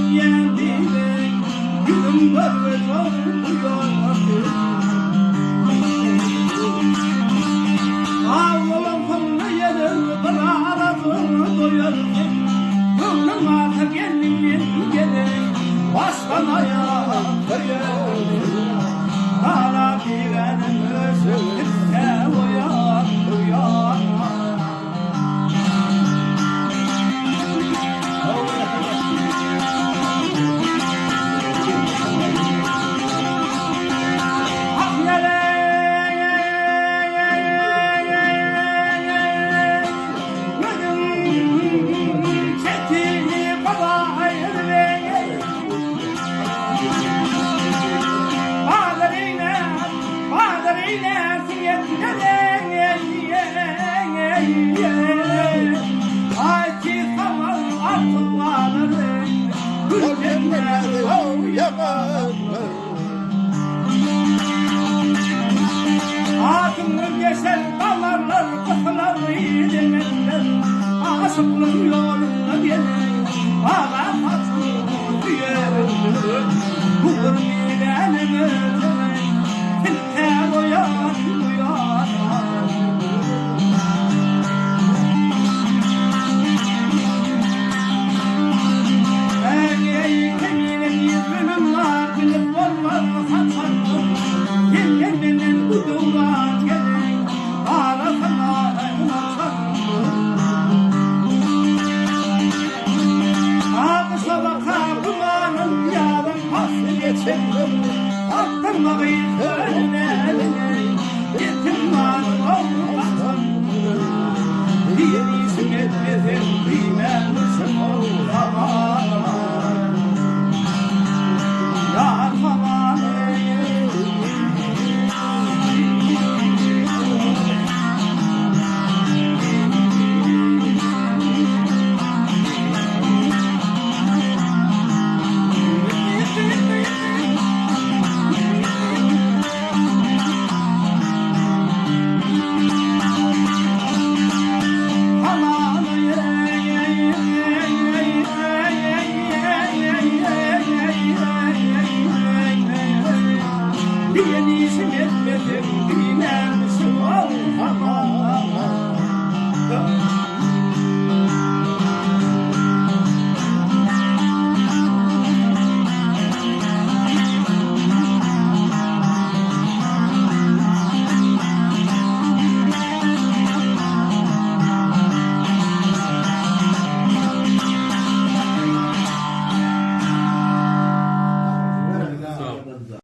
dünýäm diýmek, Ýüzüň görgüç bu ýolbarsy. Aw bolansoň-da ýene bir azajyk doýarsyň, Göwnüň galsa gelniňden gelen, Başdan aýak söýersiň. Dana bigäne ösüp gitse o ýan, bu ýana. Atyňdan geçen damarlar gysylar deňeller, Aşyklyk ýolunda gelen gara saçly düýeler, Bu bir niräniň özüni silkä goýan bu ýana. Eý, kemine ýüzümiň bar, bilip bolmaz haçandyr. Senden-menden bu döwran geleý, arasyna unaçandyr. Agyşa-baka gümanyň ýazyň pasly geçendir. Artdyrmagy sözläniňi, ýetim malyň ogry gaçandyr. Diýen işiň etmeseň, diýmändirsiň ol zaman. Ýar zamany. Diýen işim etmeseň.